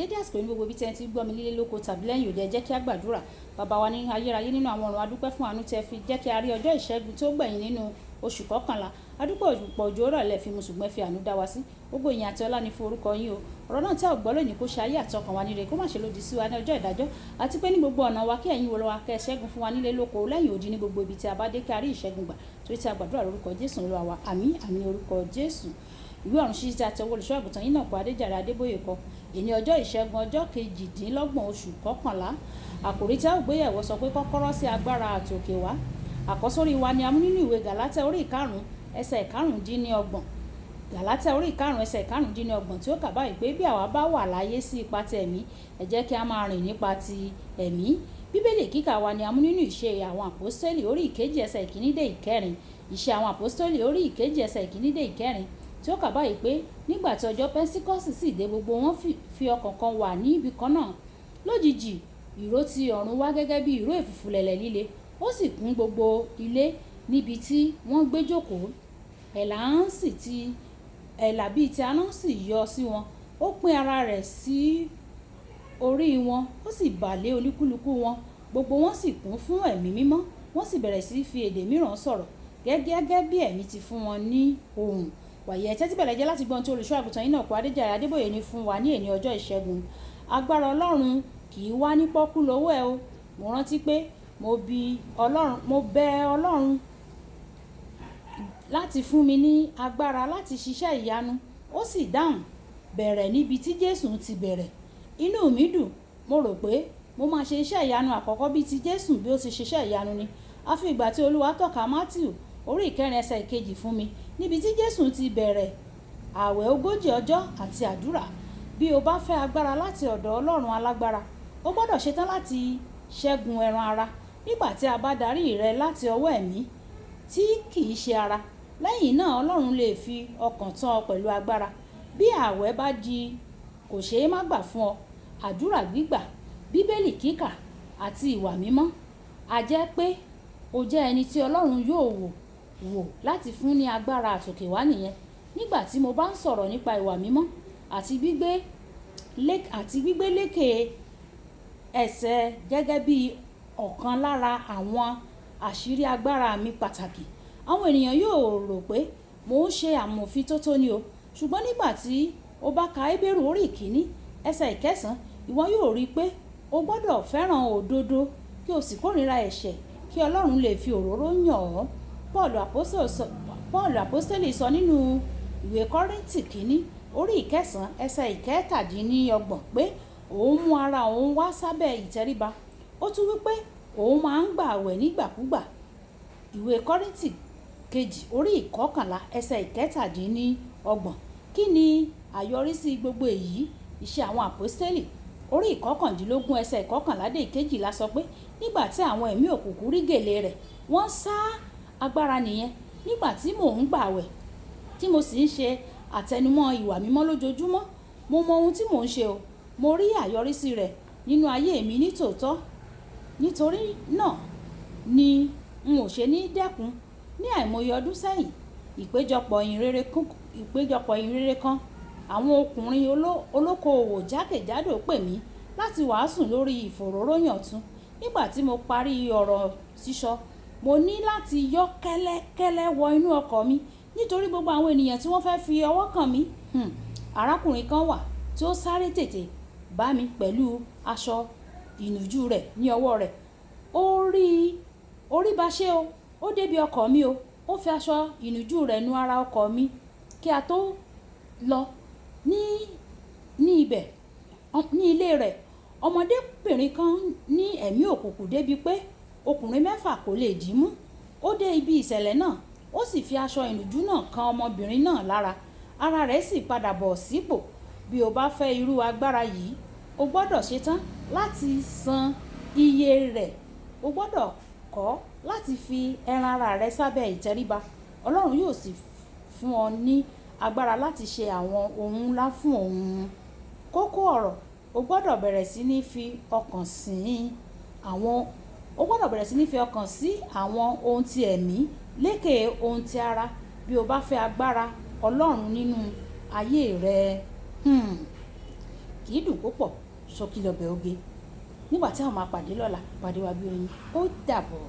Dédé àsìkò ní gbogbo ibi tí ẹ ti gbọ́ mi nílé lóko tàbí lẹ́yìn òde, ẹ jẹ́ kí a gbàdúrà. Bàbá wa ní ayérayé nínú àwọn ọ̀run, a dúpẹ́ fún àánú tí ẹ fi jẹ́ kí a rí ọjọ́ ìṣẹ́gun tí ó gbẹ̀yìn nínú oṣù kọkànlá. A dúpẹ́ òpò òjò rọ̀ lẹ fi mu, ṣùgbọ́n ẹ fi àánú dá wa sí. Gbogbo ìyìn àti ọlá ni fún orúkọ yín o. Ọ̀rọ̀ náà tí a ò gbọ́ lónìí, kó ṣe ayé àti ọkàn wa níre, kó má ṣe lòdì sí wa ní ọjọ́ ìdájọ́, àti pé ní gbogbo ọ̀nà wa, kí ẹ̀yin wo wa kẹ́ ẹ ṣẹ́gun fún wa nílé lóko lẹ́yìn odi, ní gbogbo ibi tí a bá dé, kí a rí ìṣẹ́gun gbà, torí tí a gbàdúrà lórúkọ Jésù Olúwa wa. Àmín, àmín, orúkọ Jésù. Ìwé ọ̀run ṣíṣí tí a tọwọ́ olùṣọ́ àgùntàn yín náà kọ, Adéjàre Adébóyè kọ. Èní ọjọ́ ìṣẹ́gun, ọjọ́ 28 oṣù kọkànlá. Àkòrí tí a ó gbéyẹ̀wò sọ pé kọ́kọ́rọ́ sí agbára àtòkè wá. Àkọ́sórí wa ni a mú nínú ìwé Gàlátíà orí 5, ẹsẹ̀ 25. Gàlátíà orí 5, ẹsẹ̀ 25, tí ó kà báyìí pé, "Bí àwa bá wà láyé sí ipa ti ẹ̀mí, ẹ jẹ́ kí a máa rìn nípa ti ẹ̀mí." Bíbélì kíkà wa ni a mú nínú Ìṣe àwọn Àpọ́stélì orí 2, ẹsẹ̀ 1 dé 4. Ìṣe àwọn Àpọ́stélì orí 2, ẹsẹ̀ 1 dé 4, tí ó kà báyìí pé, "Nígbà tí ọjọ́ Pẹ́ńtíkọ́sì sì dé, gbogbo wọn fi ọkàn kan wà ní ibi kan náà. Lójijì, ìró ti ọ̀run wá gẹ́gẹ́ bí ìró ẹ̀fúùfù líle, ó sì kún gbogbo ilé níbi tí wọ́n gbé jókòó. Ẹ̀là ahọ́n sì ti ẹ̀là bíi ti ahọ́n sì yọ sí wọn, ó pín ara rẹ̀ sí orí wọn, ó sì bà lé olúkúlùkù wọn. Gbogbo wọn sì kún fún Ẹ̀mí Mímọ́, wọ́n sì bẹ̀rẹ̀ sí fi èdè mìíràn sọ̀rọ̀ gẹ́gẹ́ bí Ẹ̀mí ti fún wọn ní ohùn." Wàyí, ẹ tẹ́tí bẹ̀lẹ̀ jẹ́ láti gbọ́n tí olùṣọ́ àgùntàn yín náà kó, Adéjàre Adébóyè, ní fún wa ní èní ọjọ́ ìṣẹ́gun. Agbára Ọlọ́run kì í wá ní pọ́kú lówó ẹ o. Mo rántí pé mo bi Ọlọ́run, mo bẹ Ọlọ́run láti fún mi ní agbára láti ṣiṣẹ́ ìyanu. Ó sì dáhùn, "Bẹ̀rẹ̀ níbi tí Jésù ti bẹ̀rẹ̀." Inú mi dùn. Mo rò pé mo máa ṣe iṣẹ́ ìyanu àkọ́kọ́ bíi ti Jésù bí ó ti ṣiṣẹ́ ìyanu ni. Àfi ìgbà tí Olúwa tọ́ka Mátíù orí 4, ẹsẹ̀ 2 fún mi, níbi tí Jésù ti bẹ̀rẹ̀ ààwẹ̀ 40 ọjọ́ àti àdúrà. Bí o bá fẹ́ agbára láti ọ̀dọ̀ Ọlọ́run alágbára, o gbọ́dọ̀ ṣetán láti ṣẹ́gun ẹran ara. Nígbà tí a bá darí rẹ láti ọwọ́ ẹ̀mí tí kì í ṣe ara, lẹ́yìn náà Ọlọ́run lè fi ọkàn tán ọ pẹ̀lú agbára. Bí ààwẹ̀ bá di kò ṣeé má gbà fún ọ, àdúrà gbígbà, Bíbélì kíkà àti ìwà mímọ́, a jẹ́ pé o jẹ́ ẹni tí Ọlọ́run yóò wò wò láti fún ní agbára àtòkè wá nìyẹn. Nígbà tí mo bá ń sọ̀rọ̀ nípa ìwà mímọ́ àti gbígbé lékè ẹ̀ṣẹ̀ gẹ́gẹ́ bí ọ̀kan lára àwọn àṣírí agbára mi pàtàkì, àwọn ènìyàn yóò rò pé mò ń ṣe àmòfin tó tó ni o. Ṣùgbọ́n nígbà tí o bá ka Hébérù orí 1, ẹsẹ̀ 9, ìwọ yóò rí i pé o gbọ́dọ̀ fẹ́ràn òdodo kí o sì kórìíra ẹ̀ṣẹ̀ kí Ọlọ́run lè fi òróró yàn ọ́. Paul Àpọ́sítélì sọ nínú ìwé Kọ́ríńtì kìíní orí 9, ẹsẹ̀ 27 pé òun mú ara òun wá sábẹ́ ìtẹríba. Ó tún wí pé òun máa ń gbààwẹ̀ nígbàkúgbà. Ìwé Kọ́ríńtì kejì orí 11, ẹsẹ̀ 27. Kí ni àyọrísí gbogbo èyí? Iṣẹ́ àwọn Àpọ́sítélì orí 19, ẹsẹ̀ 11 dé 12 sọ pé, nígbà tí àwọn ẹ̀mí òkùnkùn rí gèlè rẹ̀, wọ́n sá. Agbára nìyẹn. Nígbà tí mò ń gbààwẹ̀, tí mo sì ń ṣe àtẹnumọ́ ìwà mímọ́ lójoojúmọ́, mo mọ ohun tí mò ń ṣe o. Mo rí àyọrísí rẹ̀ nínú ayé mi ní tòótọ́. Nítorí náà ni n ò ṣe ní dẹ́kun. Ní àìmọye ọdún sẹ́yìn, ìpéjọpọ̀ ìyìnrere kan, àwọn ọkùnrin olókoòwò jákèjádò pè mí láti wàásù lórí ìfòróróyàn ọ̀tun. Nígbà tí mo parí ọ̀rọ̀ sísọ, mo ní láti yọ́ kẹ́lẹ́kẹ́lẹ́ wọ inú ọkọ̀ mi nítorí gbogbo àwọn ènìyàn tí wọ́n fẹ́ fi ọwọ́ kàn mí. Arákùnrin kan wà tí ó sáré tètè bá mi pẹ̀lú aṣọ ìnùjú rẹ̀ ní ọwọ́ rẹ̀. Ó rí, orí bá ṣe o. Ó dé bí ọkọ̀ mi o. Ó fi aṣọ ìnùjú rẹ̀ nu ara ọkọ̀ mi kí a tó lọ ní ibẹ̀, ní ilé rẹ̀. Ọmọdébìnrin kan ní ẹ̀mí òkùnkùn débi pé ọkùnrin mẹ́fà kò lè dì mú. Ó dé ibi ìṣẹ̀lẹ̀ náà, ó sì fi aṣọ ìnùjú náà kan ọmọbìnrin náà lára. Ara rẹ̀ sì padà bọ̀ sípò. Bí o bá fẹ́ irú agbára yìí, o gbọ́dọ̀ ṣetán láti san iye rẹ̀. O gbọ́dọ̀ kọ́ láti fi ẹran ara rẹ sábẹ́ ìtẹríba. Ọlọ́run yóò sì fún ọ ní agbára láti ṣe àwọn ohun ńlá fún òun. Kókó ọ̀rọ̀, o gbọ́dọ̀ bẹ̀rẹ̀ sí ní fi ọkàn sí àwọn ohun tí ẹ̀mí lékè ohun tí ara bí o bá fẹ́ agbára Ọlọ́run nínú ayé rẹ. Kì í dùn kó pọ̀, ṣókí lọbẹ̀ oge. Nígbà tí àwọn máa pàdé lọ́la, pàdé wa bí oyin. Ó dàbọ̀.